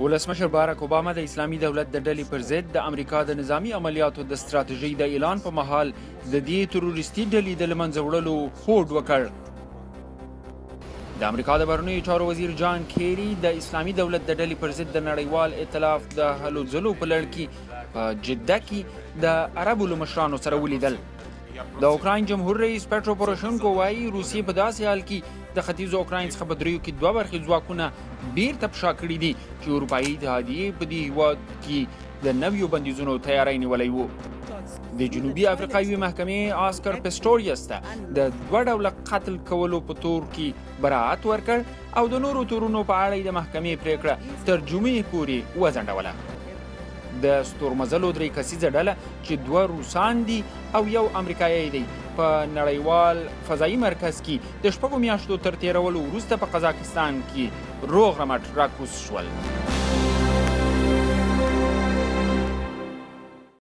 ولسمشر بارک اوباما د اسلامي دولت د ډلې پر ضد د امریکا د نظامي عملیاتو د ستراتیژۍ د اعلان په مهال د دې تروریستي ډلې د له منځه وړلو هوډ وکړ. د امریکا د بهرنیو چارو وزیر جان کیري د اسلامي دولت د ډلې پر ضد د نړیوال ائتلاف د هلو ځلو په لړ کې په جده کې د عربو له مشرانو سره ولیدل. د اوکراین جمهور رئیس پیټرو پوروشنکو وایي، روسیې په داسې حال کې د ختیځ اوکراین څخه په دریو کې دوه برخې ځواکونه بیرته په شا کړي دي چې اروپایي اتحادیې په دې هیواد کې د نویو بندیزونو تیاری نیولی وو. د جنوبي افریقا یوې محکمې آسکر پیسټوریس ته د دوه ډوله قتل کولو په تور کې براعت ورکړ او د نورو تورونو په اړه یې د محکمې پریکړه تر جمعې پورې وځنډوله. د ستورمزلو درې کسیزه ډله چې دوه روسان دي او یو امریکایی دی، په نړیوال فضایي مرکز کې د 6 میاشتو تر تیرولو وروسته په قزاقستان کې روغ رمټ راکوز شول.